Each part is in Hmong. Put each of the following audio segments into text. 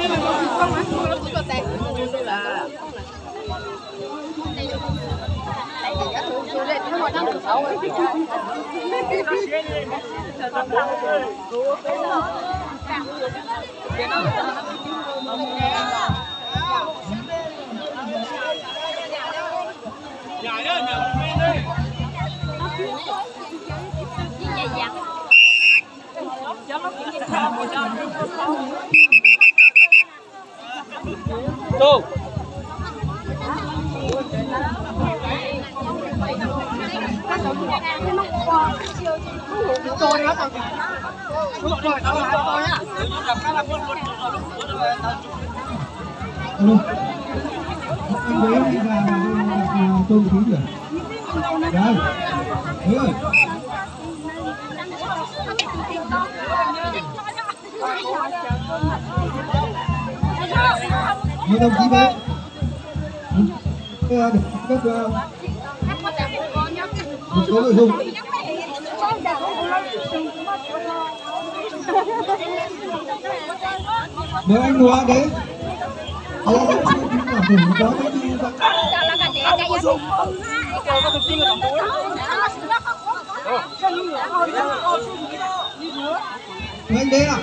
Alo. Anh Tuấn đi ra mà đi gặp, à, Tôn Thúy nhỉ? Dạ. Ừ. Mời đồng chí về. Ờ, được, được, được. Một số nội dung. Mời anh Hòa đến. Ờ, anh Hòa đến. Mời anh đến ạ.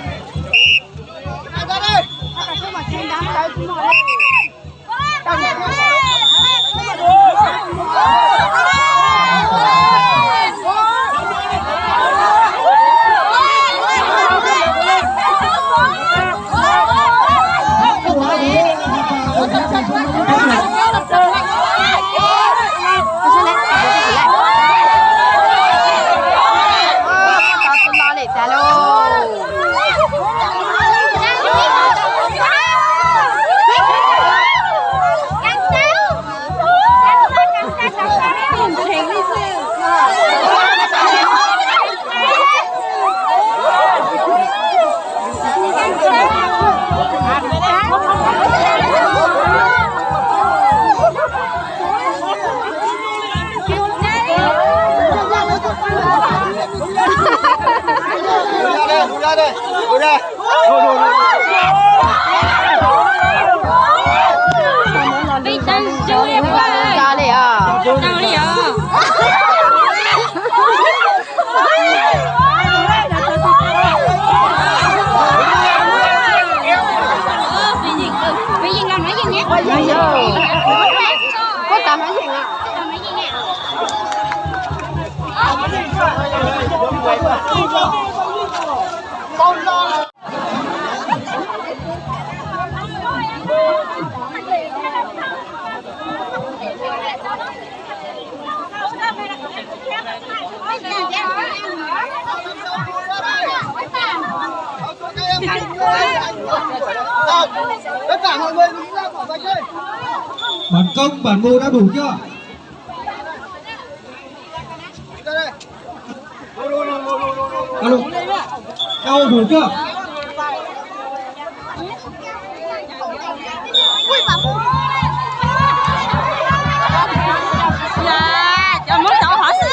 Bản công bản mù đã đủ chưa? Alo, alo, đủ chưa? Cov muab cov hov xwb.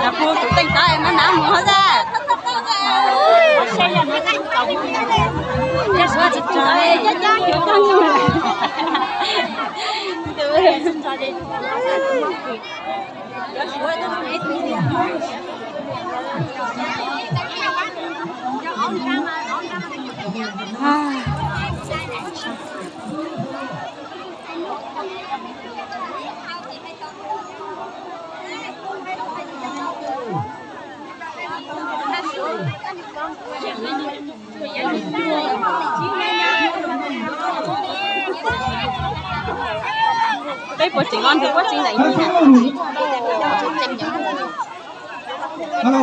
Cov pug tus teej tod mas nav mus hov xwb. Peb puas tseem los nrog puab tseem ntawm yus na.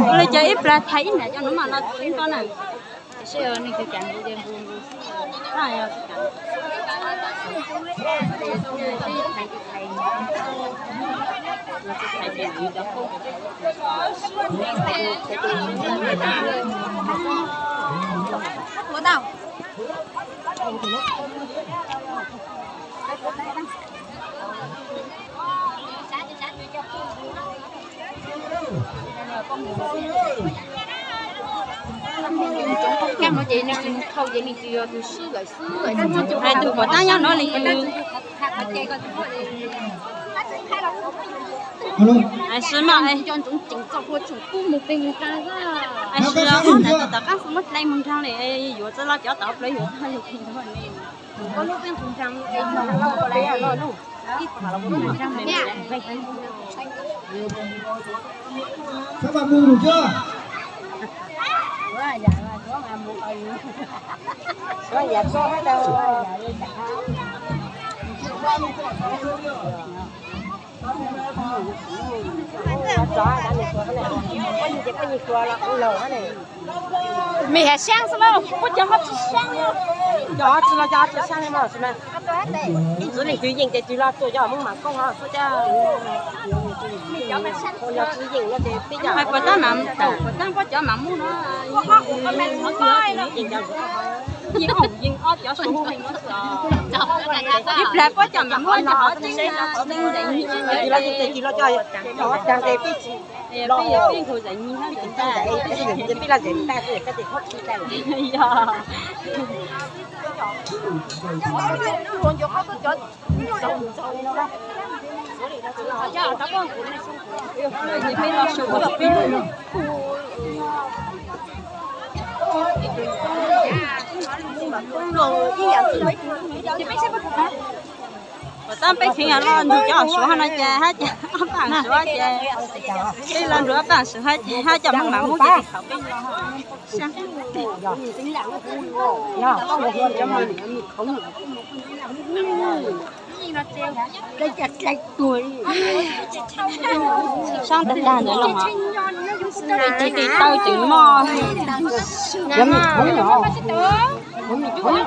Ua li cas ib plag thaiv ib ntam cov nuav mas los tseem nrog na. Hais tus puas tab nyob no li kwv. Hais sis mas, hais sis os, ntawm tom qab xwb muab dlej mus nrog li, yuav txoj loj cov tau plaws yuav tag li. Mej has saab xwb lauj, puab cov ho tsi saab. Cov tsi los cov tsi saab li mas xwb na. Ib txwv leej twg yeej ces twg los tuaj cov Hmoob Mam Kooj no xwb cov. Yog tsi yeej no ces peb cov. Hais puas tab mas tau, puas tab puab cov Mam Muj no. Yeej cov, yeej ob cov Suav Hmoob no xwb os. Ib plag puab cov Mam Muj cov hov tseeb na, tseeb ntawm. Twg los yeej ces twg los cov, cov tag ces peb tsis los, peb los zem tag xwb, koj ces koj tsis tag lawm. Yog. Puas tab peb kheev los nrug cov Suav no ces hab cas ob pab Suav ces, peb los nrug ob pab Suav hab cas Hmoob Mam Muj ces thaum peb los. Saab tag tag ntawd los, tes tes taw tseem moj. Cov me khoov no, cov me khoov